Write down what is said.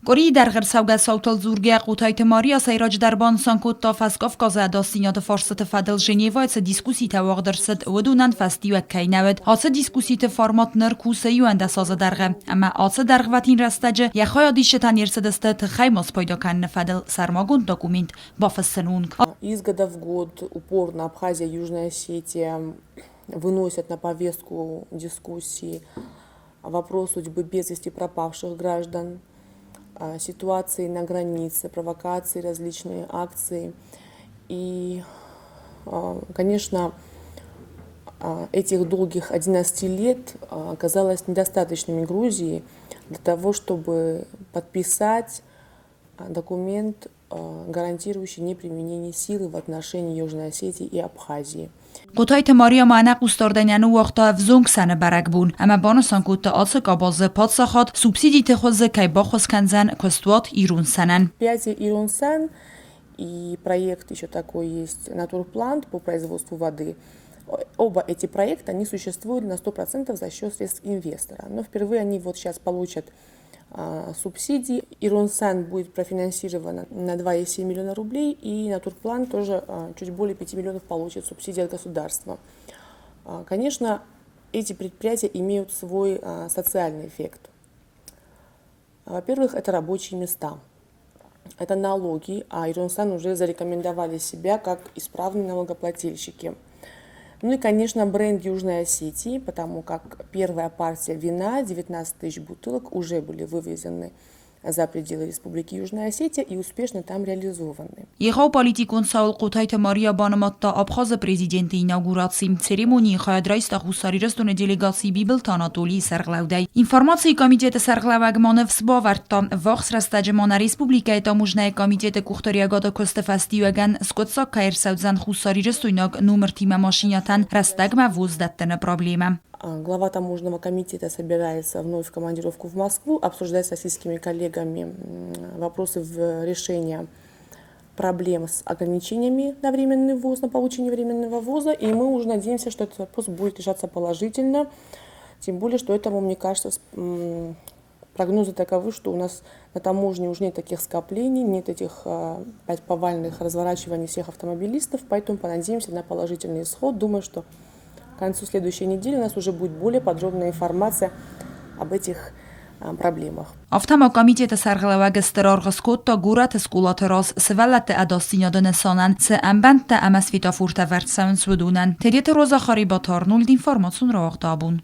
Къуырийы дӕргъы ӕрцӕугӕ цаутыл дзургӕйӕ Хъотайты Мария сӕйраджыдӕр банысан кодта, Фӕскавказы ӕдасдзинады фарстыты фӕдыл Женевӕйы цы дискусситӕ уагъд ӕрцыд, уыдонӕн фӕстиуӕг кӕй нӕ уыд. Ацы дискусситы формат ныр кусы 11 азы дӕргъы, ӕмӕ ацы дӕргъвӕтин рӕстӕджы йӕ хайадисджытӕ не рцыдысты тыххӕй ма спайда кӕныны фӕдыл сӕрмагонд документ бафыссыны онг. Из года в год упорно Абхазия, Южная Осетия выносят на повестку дискуссии вопрос судьбы без вести пропавших граждан, ситуации на границе, провокации, различные акции. И, конечно, этих долгих 11 лет оказалось недостаточными Грузии для того, чтобы подписать документ, гарантирующий неприменение силы в отношении Южной Осетии и Абхазии. Хъотайты Мария ма ӕнӕхъусдардӕй нӕ ныууагъта ӕвзонг сӕны бӕрӕгбон ӕмӕ банысан кодта ацы къабазы паддзахад субсидиты хуызы кӕй баххуыс кӕндзӕн куыстуат ирон сӕнӕн. Пятый Ирон сӕн и проект еще такой есть Натурплант по производству воды. Оба эти проекта, они существуют на 100% за счет средств инвестора. Но впервые они вот сейчас получат субсидий. Иронсан будет профинансирована на 2,7 миллиона рублей, и Натурплан тоже чуть более 5 миллионов получит субсидии от государства. Конечно, эти предприятия имеют свой социальный эффект. Во-первых, это рабочие места. Это налоги, а Иронсан уже зарекомендовали себя как исправные налогоплательщики. Ну и, конечно, бренд Южной Осетии, потому как первая партия вина, 19 тысяч бутылок, уже были вывезены за пределы Республики Южная Осетия и успешно там реализованы. Егъау политикон цауыл Хъотайты Мария банымадта Абхазы президенты инаугураци. Церемонийы хайад райста Хуссар Ирыстоны делегаци Бибылты Анатолийы сӕргълӕудӕй. Информацийы комитеты сӕргълӕууӕг ма ныфс бавӕрдта, ӕввахс рӕстӕджы ма нӕ республикӕйы таможнӕйы комитеты къухдариуӕгады куысты фӕстиуӕгӕн скъуыддзаг кӕй ӕрцӕудзӕн хуссарирыстойнаг номыртимӕ машинӕтӕн рӕстӕгмӕ ввоз дӕттыны проблемӕ. Глава таможенного комитета собирается вновь в командировку в Москву, обсуждать с российскими коллегами вопросы в решения проблем с ограничениями на временный ввоз, на получение временного ввоза. И мы уже надеемся, что этот вопрос будет решаться положительно. Тем более, что этому, мне кажется, прогнозы таковы, что у нас на таможне уже нет таких скоплений, нет этих опять повальных разворачиваний всех автомобилистов, поэтому понадеемся на положительный исход. Думаю, что к концу следующей недели у нас уже будет более подробная информация об этих проблемах. Афтӕ ма комитеты сӕргълӕууӕг стыр аргъ скодта горӕты скъолаты раз сывӕллӕтты ӕдасдзинады нысанӕн цы ӕмбӕндтӕ ӕмӕ светофортӕ вӕрд цӕуынц, уыдонӕн. Тедеты Роза Харибаты Арнольд информацион рауагъды абон.